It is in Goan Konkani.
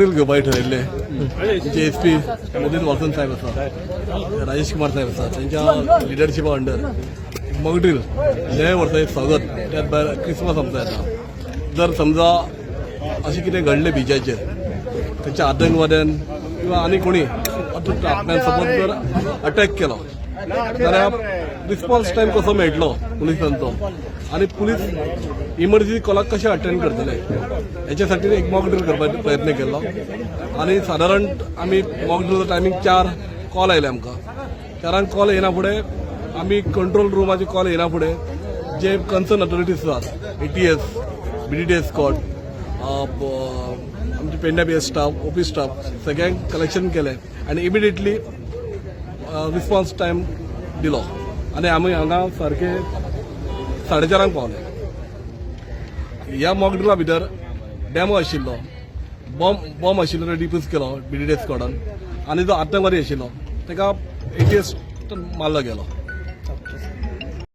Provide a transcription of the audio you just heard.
ड्रील घेवपाक ठरयल्ले. आमचे एसपी मुदीत वासन साहेब आसा, राजेश कुमार साहेब आसा, त्यांच्या लिडरशिपा अंडर मॉकड्रील. नव्या वर्साचें स्वागत, त्याच भायर क्रिसमस आमचो येता. जर समजा अशें कितें घडलें बिचाचेर, तेच्या आतंकवाद्यान किंवा आनी कोणी आपल्यान सपोज जर अटॅक केलो जाल्यार रिस्पॉन्स टायम कसो मेळटलो पुलिसांचो आनी पुलीस इमर्जन्सी कॉलाक कशें अटेंड करतले, हेच्या साठी एक मॉक ड्रील करपाचो प्रयत्न केल्लो. आनी सादारण आमी मॉक ड्रिल टायमींग 4 कॉल आयले आमकां. 4ांक कॉल येना फुडें, आमी कंट्रोल रुमाचे कॉल येना फुडें, जे कन्सर्न ऑथॉरिटीज आसात, एटीएस, बीडीडीएस स्कॉड, आमचे पेडण्या पीएस स्टाफ, ओपी स्टाफ, सगळ्यांक कलेक्शन केलें आनी इमिडिएटली रिस्पॉन्स टायम दिलो आनी आमी हांगा सारके 4:30ांक पावले. ह्या मॉक ड्रिला भितर डेमो आशिल्लो, बॉम्ब बॉम्ब आशिल्लो, तो डिफ्यूज केलो बीडीडीएस स्कॉडान आनी जो आतंकवादी आशिल्लो ताका एटीएस मारलो गेलो.